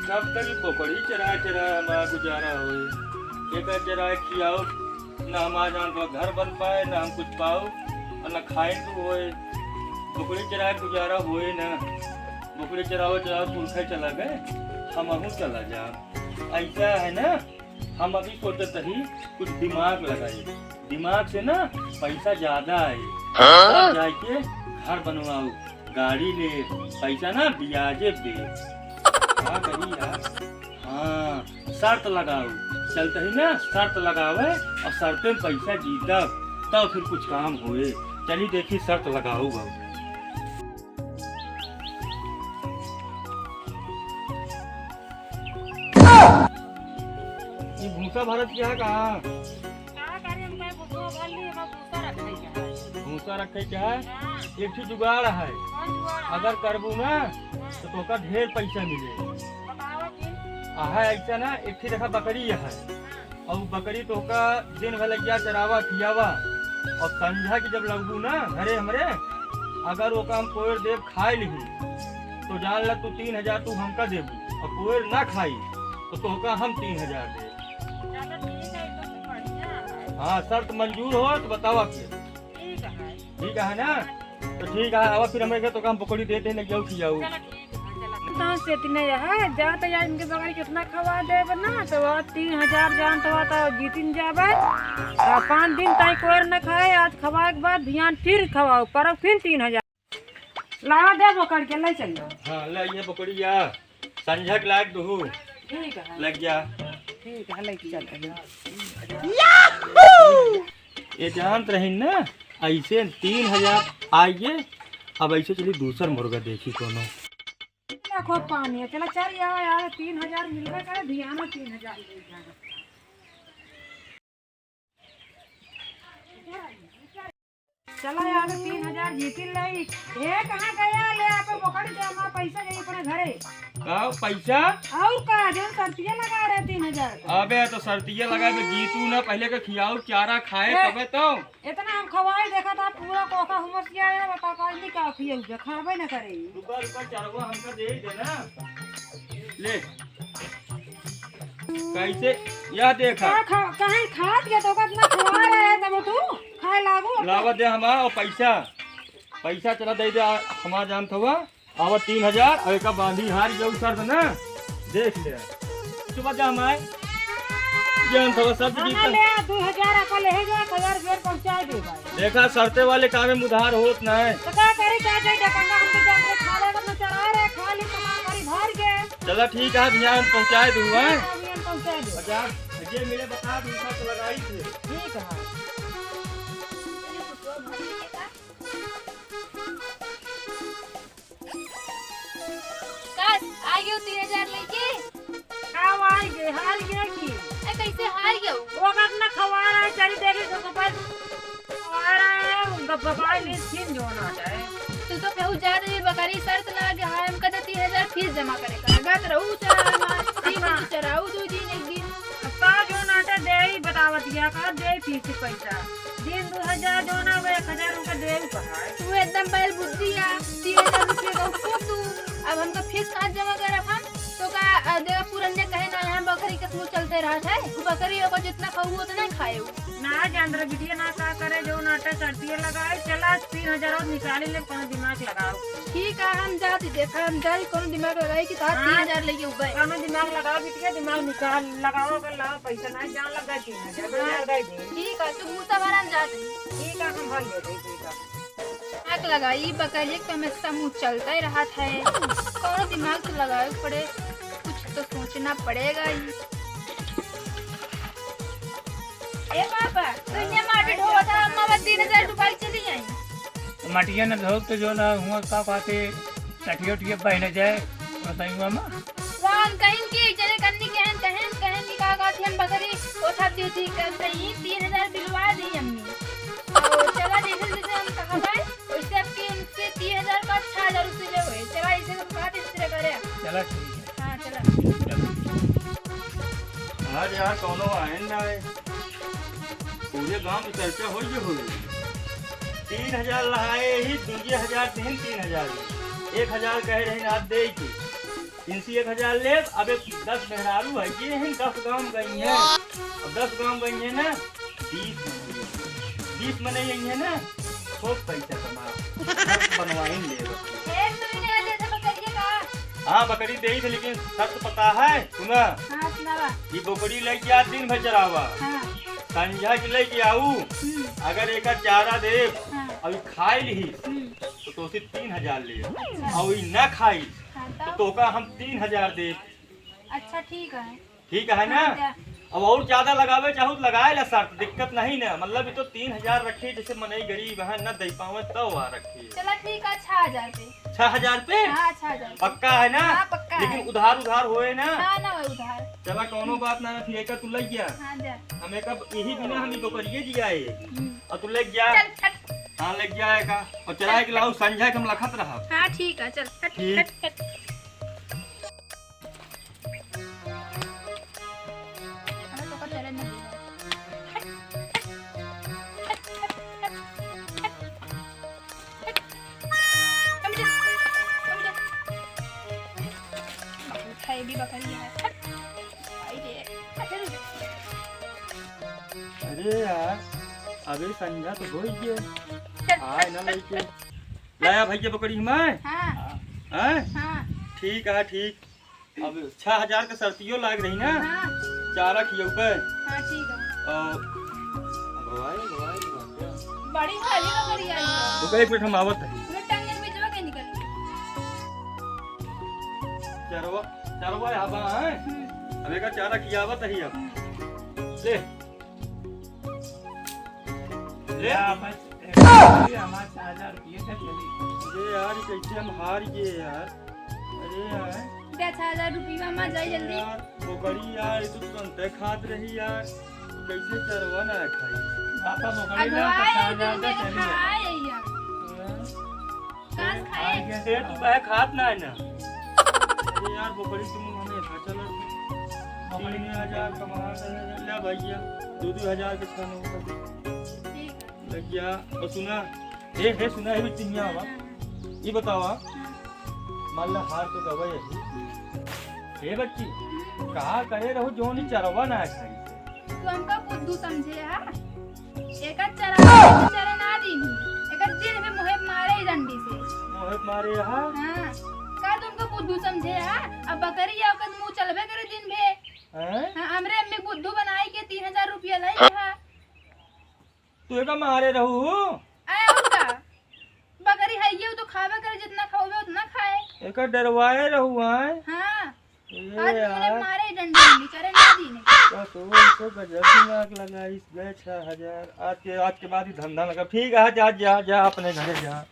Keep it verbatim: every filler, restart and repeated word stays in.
सब करी बोकड़ी चरा चरा हमार गुजारा होए। एकर चरा खियाओ, ना हमार जान तो घर बन पाए, ना हम कुछ पाओ, और ना खाए तू होए। बोकड़ी चरा गुजारा होए ना। बोकड़ी चराओ चराओ पुरखे चला गए, हमहू चला जा। ऐसा है ना, हम अभी सोचत ही कुछ दिमाग लगाई, दिमाग से ना पैसा ज्यादा आई। हाँ? तब जाके घर बनवाओ, गाड़ी ले, पैसा ना ब्याजे दे। का करी यार? हाँ, शर्त लगाओ, चलते ही ना शर्त लगावे और शर्ते में पैसा जीतब, तब फिर कुछ काम होए। चली देखी शर्त लगाओ अब। ई भूसा भरत के है कहाँ? का करी, हम कहे भूसा भर ली, हमार भूसा रखे के है। भूसा रखे के है? हाँ। एक ठो जुगाड़ है। कौन जुगाड़ है? अगर करबू ना, हाँ। तो तोका ढेर पैसा मिले। बतावा फिर। आ है ऐसा ना, एक ठो देखा बकरी है। हाँ। और बकरी तोहका दिन भर लगिया चरावा खियावा, और संझा की जब लगबू ना घरे हमरे, अगर ओका हम कोयर देब खाए लिही, तो जान ला तू तीन हजार तू हमका देबू, और कोयर ना खाई तो तोहका हम तीन हजार देब। चलो ठीक है, तो बढ़िया है। हाँ, शर्त मंजूर हो तो बतावा फिर। ठीक है। ठीक है ना? तो ठीक है, आवा फिर हमरे घर तोहका हम पकौड़ी देते हैं, लग जाओ खियाऊ। चलो ठीक है, चलो। तो से इतने यहाँ जात यार इनके बगल कितना खवा देब ना, तो आज तीन हजार जान तो, तो जीतिन जाबे। आ, पाँच दिन ताई कोयर न खाए, आज खवाए के बाद बिहान फिर खवाओ, परब फिर तीन हजार। लावा दे बोकड़ के, ले चल जाओ। हाँ, ले ये बोकड़ी या संझा के लायक दुहू। ठीक है। लग जा। ठीक है, लेके चल रही। ये जानत रही ना, ऐसे तीन हजार आइए, अब ऐसे चली दूसर मुर्गा देखी कोनो। देखो पानी है, चला चल यार, यार तीन हजार मिलबे करे, धियाना तीन हजार ले जाना। चला यार, तीन हजार जीती लई। ए, कहाँ गया? ले, आप पकड़ के हमारा पैसा जाई अपने घरे। का पैसा? और का, जौन शर्तिया लगा रहे तीन हजार का। अबे, तो शर्तिया लगा तो जीतू ना, पहले का खियाऊ, चारा खाए, ए, तबे तो। इतना हम खवाई देखा था, पूरा कोखा हुमस गया है, बता का नहीं का खियाऊ, जो खाबे ना करे। रुका, रुका, चारवा हमका दे ही देना। ले। कैसे? यह देखा। का खा-, कहीं खात के तो इतना खवा रहे, तब तू खाए लागू। लावा दे हमारा और पैसा। पैसा चला दे दे, आ, हमार जान थवा। आवा तीन हजार, और एका बांधी हार जाऊ शर्त ना। देख ले। चुपा जा हमारे। जान थवा शर्त हाँ, जीत। ले आ, दो हजार आपा ले जा, एक हजार फिर पहुँचा दे भाई। देखा, शर्ते वाले काम में उधार होत ना है। तो का करे, का जाए, डकंडा हमके जा के खा ले, अपना चरा रहे, खा ली, कमा करी भर के। चला ठीक है, ध्यान पहुँचाए दूँ, हैं? हाँ, ध्यान पहुँचाए दे। अच्छा, जे मिले बता दूँ, सब लगाई थे। ठीक है। का, आ गयो तीन हजार लेके? का आई गे, हार गया की? ए, कैसे हार गयो? वो अपना खवा रहा है, चली देखे तो कपाल खवा रहा है, उनका भगवान ने छीन जो ना जाए। तू तो कहू जा रही बकरी शर्त लगा के, हाँ, हम कहते तीन हजार फीस जमा करे का, गत रहू चला, तीन दिन चराऊ, दो दिन, एक दिन। अब का जो नाटा दे ही बतावत गया, का दे फीस के पैसा? दिन दो हजार जो ना, वो एक हजार उनका दे ही पड़ा है। तू एकदम बैल बुद्धि आ, तीन हजार रुपये का उसको तू, अब हमका फीस कहाँ जमा करब हम? तो का, अ, देवा पुरनिया कहे ना, यहाँ बकरी के मुँह चलते रहत है, बकरी ओकर जितना खाऊ उतना ही खाए उ। ना जान रहे बिटिया ना का करे, जो नाटा शर्तिया लगाए, चला तीन हजार और निकाली ले, कोनो दिमाग लगाओ। ठीक है, हम जाती देखा, हम जाई कोनो दिमाग लगाई कि तार हाँ। तीन हजार लेके उबे। कोनो दिमाग लगाओ बिटिया, दिमाग निकाल, लगाओ अगर लाओ पैसा ना, जान लग जाए तीन हजार, हाँ। लग जाए दे। ठीक है, तू भूसा भरा, हम जाती। ठीक है, हम भर ले दे, ठीक है। आग लगाई बकरिया के तो हमेशा मुँह चलता ही रहत है। कौनो दिमाग तो लगावे के पड़े, कुछ तो सोचना पड़ेगा ही। ए पापा, तू ये माटी ढोवत है, अम्मा बस तीन हजार रुपये चली आई। मटिया न धोक तो जो ना हुआ का पाते टटिया उटिया बह न जाए, बताइए मामा। वाह, हम कहीं की जने कन्नी कहन, कहन, कहन की का कहती हम बकरी, ओ सब दे दी कर सही, तीन हजार बिलवा दी अम्मी। और चला देखल जैसे हम कहा भाई, वैसे आपके उनसे तीन हजार का छह हजार रुपये ले हुए। चला इसे हम कहा दे दूसरे करे। चला ठीक है। हाँ, चला। चला। आज यार कौनो आयन ना है। पूरे गांव में चर्चा होई जे होई। तीन हजार लहाए ही, दुइये हजार देहन, तीन हजार। एक हजार कहे रहे आज दे के। इनसे एक हजार लेब। अब एक दस मेहरारू है, ये हैं, दस गाँव गई हैं। अब दस गाँव गई हैं ना, बीस मनई, बीस मनई गई हैं ना, खूब पैसा कमा, घर बनवाइन लेब। एक तो इन्हें दे दे बकरिया का। हाँ, बकरी देई थे, लेकिन शर्त पता है, सुना। हाँ, सुनावा। ये बकरी लेके आ, दिन भर चरावा। हाँ। संझा के लेके आऊ, हम्म। अगर एका चारा देब, हाँ। अउर खाई ली, हम्म। तो तोसे तीन हजार लेब। अच्छा। अउर ई ना खाई, हाँ, तो तब? तोका हम तीन हजार देब। अच्छा, ठीक है। ठीक है ना? हाँ, जा। अब अउर ज्यादा लगावे चाहू तो लगाए ला शर्त, दिक्कत नहीं ना। मतलब, ये तो तीन हजार रखी, जैसे मनई गरीब है, ना दे पावे, तो वहाँ रखी। चला, ठीक है, छह हजार पे। छह हजार पे? हाँ, छह हजार पे। पक्का है ना? हाँ, पक्का लेकिन है। उधार, उधार होए ना? हाँ, ना होए उधार। चला, कौनो बात ना, फिर एका तू लग गया। हाँ, जा। हम एका यही बिना हम ई बकरिए जियाए। हम्म। और तू लग गया। चल, हट। हाँ, लग गया एका। और चला के लाऊ, संझा के हम लखत रहा। हाँ, ठीक है, चल, हट, ठीक। हट, हट। अरे, तो का चले ना। कम जा, कम जा। उठाए भी बकरी है। आई रे, अरे। अरे यार, अबे संझा तो हो ही गया। चल, आए ना चल, लेके। चल। लाया भैया बकरी हमारे? हाँ। हैं? हाँ। ठीक है, ठीक। अब छह हजार के शर्तियो लाग रही ना? हाँ। चारा खियौबे। हाँ, ठीक है। और भवाई, भवाई, भवाई। बड़ी भारी बकरी आई है। रुका, एक मिनट, हम आवत है। पूरे टंगे बिचवा के निकल गई। चरवा, चरवा यहाँ बा, हैं? हम्म। अब एका चारा खियावत है अब। हम्म। ले। ले। या बस, एक हमारे छह हजार रुपये से चली। अरे यार, ये कैसे हम हार गए यार। अरे यार। दे छह हजार रुपया में जाई जल्दी। यार, बकरी यार, ये तो तुरंत खात रही यार। कैसे चरवा ना खाई? पापा, बकरी ना अगुआ, पचास हजार ये का चली है। खाए यार। हाँ। कास खाए? ए, तू बहक हाथ ना है ना। अरे यार, बकरी तुम हमें खा चलो। बकरी तीन हजार कमा ले भैया, दो दो हजार के छानो। ठीक है। भैया, और सुना, ए, हे सुना, हे भी चिन्हिया हुआ। हाँ। ये बतावा, हाँ। मान ला हार तो गवा है। हे बच्ची, हम्म। कहा करे रहू जो नहीं चरवा ना है खाई से। तू हमका बुद्धू समझे हा? एकर चरावे के चरे ना दीनी। एकर दिन में मुहे मारे ही डंडी से। मुहे मारे हा? हाँ। का तुमको बुद्धू समझे हा? अब बकरी या ओकर मुंह चलबे करे दिन भे। हैं? हाँ, हमरे अम्मी बुद्धू बनाई के तीन हजार रुपया लाई हा। तू एका मारे रहू? आए और का? बकरी है ये, वो तो खावे करे, जितना खावे उतना खाए। एका डरवाए रहू आए? हाँ। ए आज यार। मारे डंडी डंडी, चरे ना दीने। तो, तो, तो गजब दिमाग लगाइस, गए छह हजार। आज के, आज के बाद ही धंधा लगा। ठीक है, जा, जा, जा, अपने घरे जा।